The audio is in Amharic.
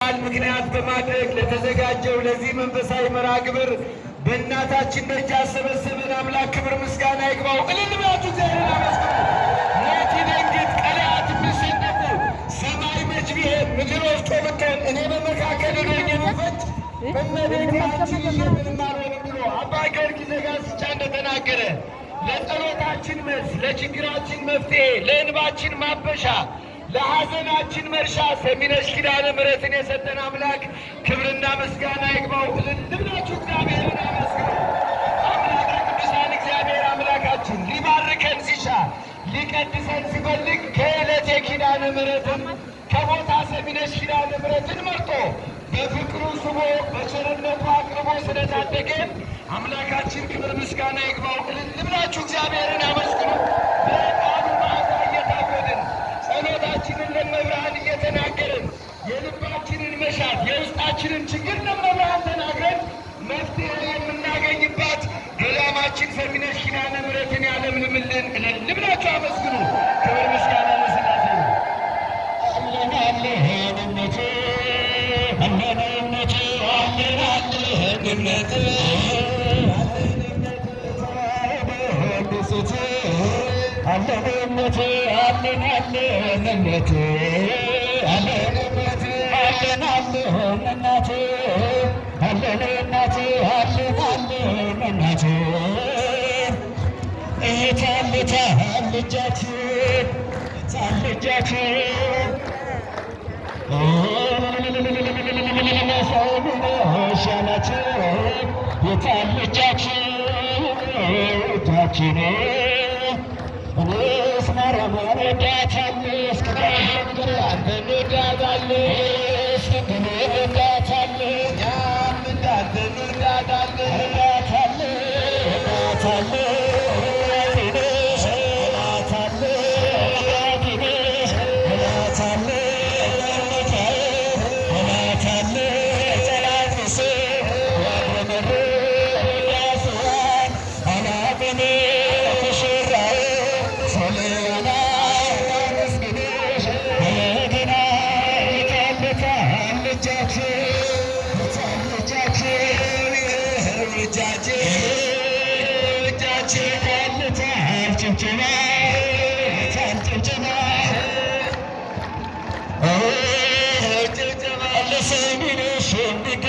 በዓል ምክንያት በማድረግ ለተዘጋጀው ለዚህ መንፈሳዊ መርሃ ግብር በእናታችን ደጅ ያሰበሰበን አምላክ ክብር ምስጋና ይግባው። እልል ብላችሁ እግዚአብሔርን አመስግኑ። ሞት ይደንግጥ፣ ቀላያት የሚሰነፉ፣ ሰማይ መች ቢሄድ ምድር ወፍጮ ብትሆን እኔ በመካከል ሆኜ ብፈጭ እመቤቴ አንቺን ይዤ ምንም አልሆንም ብሎ አባ ጊዮርጊስ ዘጋስጫ እንደተናገረ ለጸሎታችን መልስ፣ ለችግራችን መፍትሄ፣ ለእንባችን ማበሻ፣ ለሐዘናችን መርሻ ሰሚነሽ ኪዳነ ምሕረትን የሰጠን አምላክ ክብርና ምስጋና ይግባው። እልል ብላችሁ እግዚአብሔርን አመስግኑ። አምላከ ቅዱሳን እግዚአብሔር አምላካችን ሊባርከን ሲሻ፣ ሊቀድሰን ሲፈልግ ከዕለቴ ኪዳነ ምሕረትን፣ ከቦታ ሰሚነሽ ኪዳነ ምሕረትን መርጦ በፍቅሩ ስቦ በቸርነቱ አቅርቦ ስለታደገን አምላካችን ክብር ምስጋና ይግባው። እልል ብላችሁ እግዚአብሔርን አመስግኑ። በቃሉ መዓዛ እየታወድን፣ ጸሎታችንን ለመብርሃን እየተናገርን፣ የልባችንን መሻት የውስጣችንን ችግር ለመብርሃን ተናግረን መፍትሄ የምናገኝባት ገዳማችን ሰሚነሽ ኪዳነ ምሕረትን ያለምልምልን። እልል ብላችሁ አመስግኑ። ክብር ምስጋና ለሥላሴ። አለን አለን እምነት፣ አለን እምነት፣ አለን አለን እምነት፣ አለን እምነት፣ አለን አለን እምነት፣ አለን እምነት፣ አለን አለን እናት፣ አለን እናት፣ አለን አለን እናት። እታል ታል እጃችን ታል እጃችን ሻላቸው የታል እጃችን እጃችን? እኔስ ማርያምን እወዳታለሁ፣ እስከ አንተ እንወዳታለን፣ እወዳታለሁ፣ እኛም እንዳንተ እንወዳታለን። እወዳታለሁ፣ እወዳታለሁ፣ እወዳታለሁ፣ እወዳታለሁ፣ እወዳታለሁ። ጠላት አላቅም ሙሽራዬ ሶልያና መስግንሽ በገና። የታል እጃችን? የታል እጃችን? እጃችን እጃችን። የታል ጭብጨባ? የታል ጭብጨባ? ጭብጨባ። ለሰሚነሽ የሚገባ